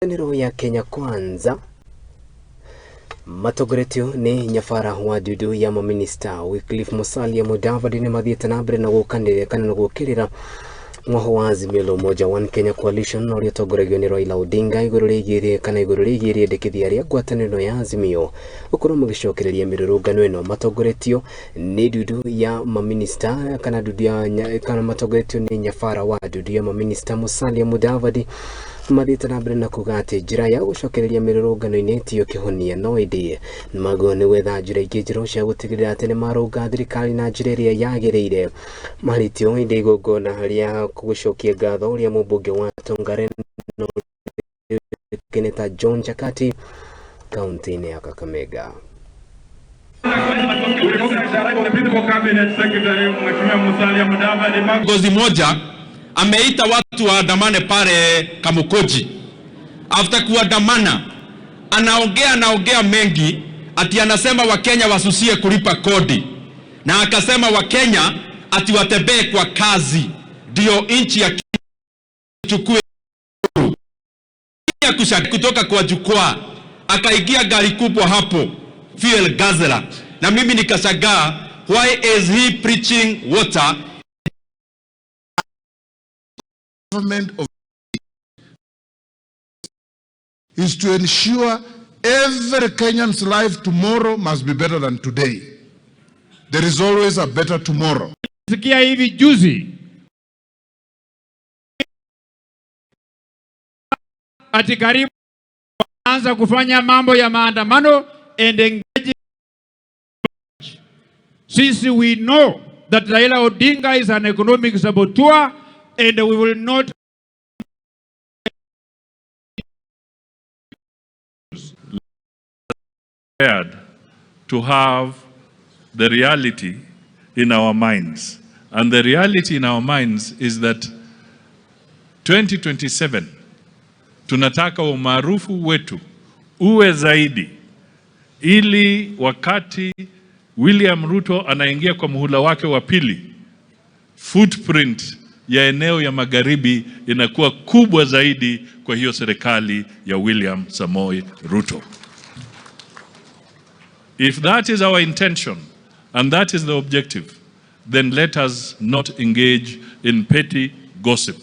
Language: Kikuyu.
Ngwatanĩro ya Kenya Kwanza matongoretio nĩ nyabara wa ndundu ya maminista Wycliffe Musalia Mudavadi nĩ mathiĩte na mbere na gũkanĩrĩra kana na gũkĩrĩra mwaho wa Azimio la Umoja One Kenya Coalition ũrĩa ũtongoragio nĩ Raila Odinga igũrũ rĩgiĩ kana igũrũ rĩgiĩ rĩendekithia rĩa ngwatanĩro ya Azimio gũkorwo magĩcokereria mĩrũrũngano ĩno matongoretio nĩ ndundu ya maminista kana ndundu ya kana matongoretio nĩ nyabara wa ndundu ya maminista Musalia Mudavadi mathiĩte na mbere na kuga atĩ njĩra ya gũcokereria mĩrũrũngano-inĩ tiyo kĩhonia no ĩndĩ magwo nĩ gwetha njĩra ingĩ njerũ cia gũtigĩrĩra atĩ nĩ marũnga thirikari na njĩra ĩrĩa yagĩrĩire. Marĩtio ĩndĩ igongona rĩa gũcokia ngatho ũrĩa mũmbunge wa Tongaren ta John Chakati kaunti-inĩ ya Kakamega. Ngozi moja ameita watu waandamane pale Kamukunji. After kuandamana, anaongea anaongea mengi, ati anasema Wakenya wasusie kulipa kodi, na akasema Wakenya ati watembee kwa kazi ndio nchi ya chukue kutoka kwa jukwaa, akaingia gari kubwa hapo fuel gazela, na mimi nikashangaa, why is he preaching water? Government of is to ensure every Kenyan's life tomorrow must be better than today. There is always a better tomorrow. Sikia hivi juzi ati karibu anza kufanya mambo ya maandamano and engage. Sisi we know that Raila Odinga is an economic saboteur and we will not to have the reality in our minds. And the reality in our minds is that 2027 tunataka umaarufu wetu uwe zaidi, ili wakati William Ruto anaingia kwa muhula wake wa pili, footprint ya eneo ya magharibi inakuwa kubwa zaidi kwa hiyo serikali ya William Samoei Ruto. If that is our intention and that is the objective, then let us not engage in petty gossip.